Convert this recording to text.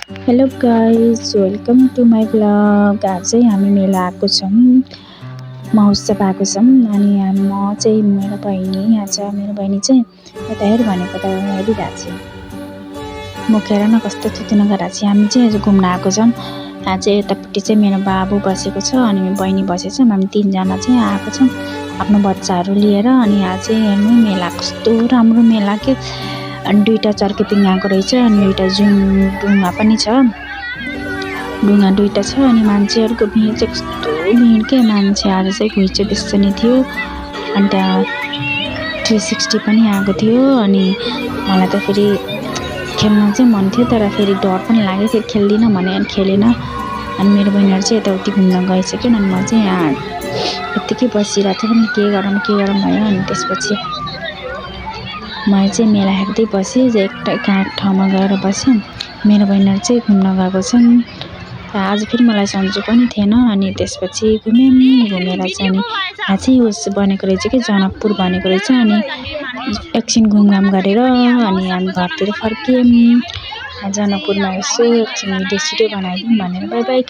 Hello guys, welcome to my blog. आज चाहिँ हामी मेला आएको छौँ, महोत्सव आएको छौँ अनि म चाहिँ मेरो बहिनी यहाँ छ। मेरो बहिनी चाहिँ यता हेर भनेको त हेरिरहेको छ। म हेर न कस्तो थुतुना गरेर चाहिँ हामी चाहिँ आज घुम्न आएको छौँ। यहाँ चाहिँ यतापट्टि चाहिँ मेरो बाबु बसेको छ अनि मेरो बहिनी बसेको छ। हामी तीनजना चाहिँ आएको छौँ आफ्नो बच्चाहरू लिएर। अनि यहाँ चाहिँ हेर्नु मेला कस्तो राम्रो मेला के। अनि दुईवटा चर्केपिङ आएको रहेछ अनि एउटा डुङ्गा पनि छ। डुङ्गा दुईवटा छ अनि मान्छेहरूको भिड चाहिँ कस्तो भिड के। मान्छे आज चाहिँ घुइँचो बेच्छ नि थियो। अनि त्यहाँ 360 पनि आएको थियो। अनि मलाई त फेरि खेल्न चाहिँ मन थियो तर फेरि डर पनि लाग्यो, फेरि खेल्दिनँ भने अनि खेलेन। अनि मेरो बहिनीहरू चाहिँ यताउति घुम्न गइसक्यो अनि म चाहिँ यहाँ यत्तिकै बसिरहेको थिएँ पनि के गरौँ भयो। अनि त्यसपछि मैले चाहिँ मेला हेर्दै बसेँ, एक ठाउँमा गएर बसेँ। मेरो बहिनीहरू चाहिँ घुम्न गएको छन्। आज फेरि मलाई सन्चो पनि थिएन अनि त्यसपछि घुमेर चाहिँ अनि यहाँ चाहिँ उस बनेको रहेछ कि जनकपुर बनेको रहेछ। अनि एकछिन घुमघाम गरेर अनि हामी घरतिर फर्कियौँ। जनकपुरमा यसो एकछिन भिडियो सिडियो बनाइदिउँ भनेर बाई बाई।